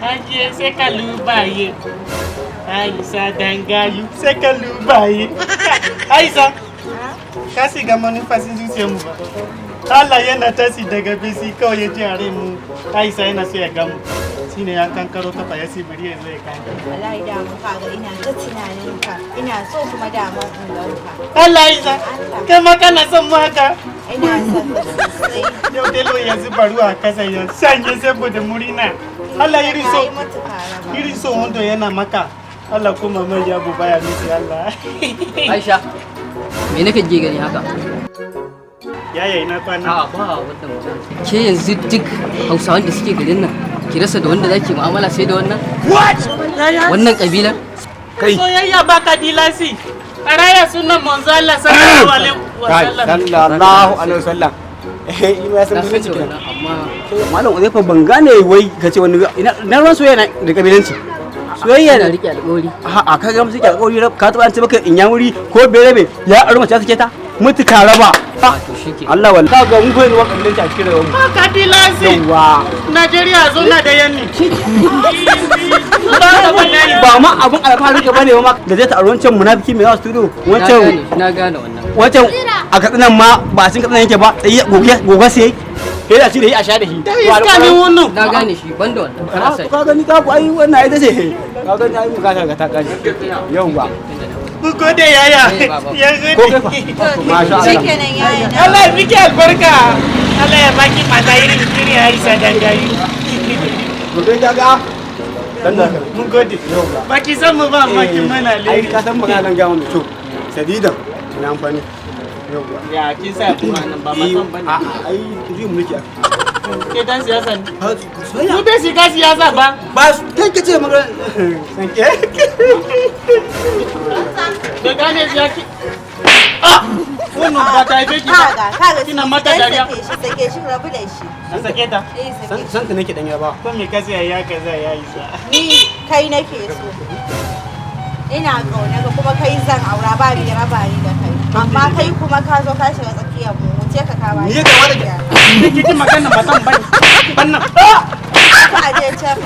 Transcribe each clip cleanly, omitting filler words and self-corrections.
Aje sai ka lubaye. Aisha dangayu sai ka lubaye. Aisha, ka shiga manufashin zuciyar mu ba. Allah yana tashi daga bisi kawai ya ji a rai mu. Aisha yana so ya gamu. Shine ya kankaro kafa ya ce bari ya zo ya kanka. Wallahi da mun kaga ina ta tunanin ka. Ina so kuma da mun in ganka. Allah Aisha, kai ma kana son mu haka? Ina son ka sosai. Yau Bello ya zuba ruwa a kasa ya shanye saboda murina. Allah irin so Ka yi matuka raba. irin so wanda yana maka. Allah kuma mai yabo baya miki Allah. Aisha, me nake je gani haka? Yaya, ina kwana. A'a, ba wannan mutum. Ke yanzu duk Hausawan da suke garin nan, ki rasa da wanda zaki mu'amala sai da wannan? What? Yaya. Wannan kabilar? Kai. Soyayya ba kabilanci. A raya sunan manzo Allah sallallahu alaihi wasallam. Sallallahu alaihi wasallam. Eh, ima ya san Na san musulunci da kenan. wannan, amma Malam Uzaifa, ban gane wai kace wani ina na ruwan soyayya da kabilanci. Soyayya na da rike alƙawari. A ka ga musu alƙawari, ka taba an ce maka in ya wuri ko berebe ya aro mace take ta mutuka raba. A to shike. Allah wallahi ka ga mun koyi ruwan kabilanci a cikin rayuwar mu. Ba kabilanci. Yawwa. Najeriya zo na da yanni. Ba ka bane. Ba ma abun alfahari ka bane ma da zai ta aro wancan munafiki mai yawa studio Na wancan gane, na gane wannan. Wancan a Katsinan ma ba a cikin Katsinan yake ba, tsaye goge goge sai sai da shi da yi a sha da shi. Da iska ne wannan. Na gane shi, banda wannan. Kana Ah, sai. to ka gani ka ku ai wannan ai tace ka gani ai bukata ga ta kaji yauwa. Mu gode, yaya. Eh, ba, ba. Ya Ko kai fa? gode. Masha Allah. Shikenan yaya na. Allah ya miki albarka. Allah ya baki mata irin irin Aisha dangayu. Gobe ka ga dan da Mun gode. Baki san mu ba, amma kin mana ai alheri. ka san magana nan ga mu to sadidan ina amfani yauwa. Ya kin sa kuma nan ba matan bane. A a ai juyin mulki aka Ke dan siyasa ne. soyayya. Mu bai shiga siyasa ba. Ba su kai ka ce magana san ke. Da gane siyaki. Ah! Wannan ba ta haife ki ba. Kaga, kaga. Kina mata dan dariya. Sake shi, sake shi, rabu da shi. An sake ta. Eh, sake shi. San ta nake dan yaba. Ko me ka ya kaza ya isa. Ni kai nake so. Ina kauna ka kuma kai zan aura, ba mai raba ni da kai. Amma kai kuma ka zo ka shiga tsakiyar mu, wuce ka kama. Ni ya kamata ki Ni kike magana matan bane. Bannan. Ka je can.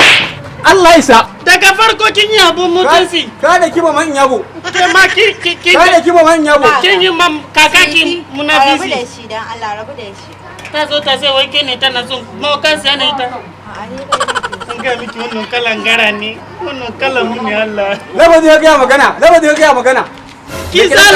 Allah isa. Daga farko kin yi abun mutunci. Ka da kiba man yabo. Ke ma ki ki ki Ka da kiba man yabo. kin yi mam kakaki Rabu da munafisi. shi, dan Allah rabu da shi. Ta zo ta sai wai ke ne tana son ma kan sai ne ita. A'a, ni kai nake so. An ga miki wannan kalan gara ne. Wannan kalan mu ne Allah. Labazi ya ga magana, labazi ya ga magana. Ki sa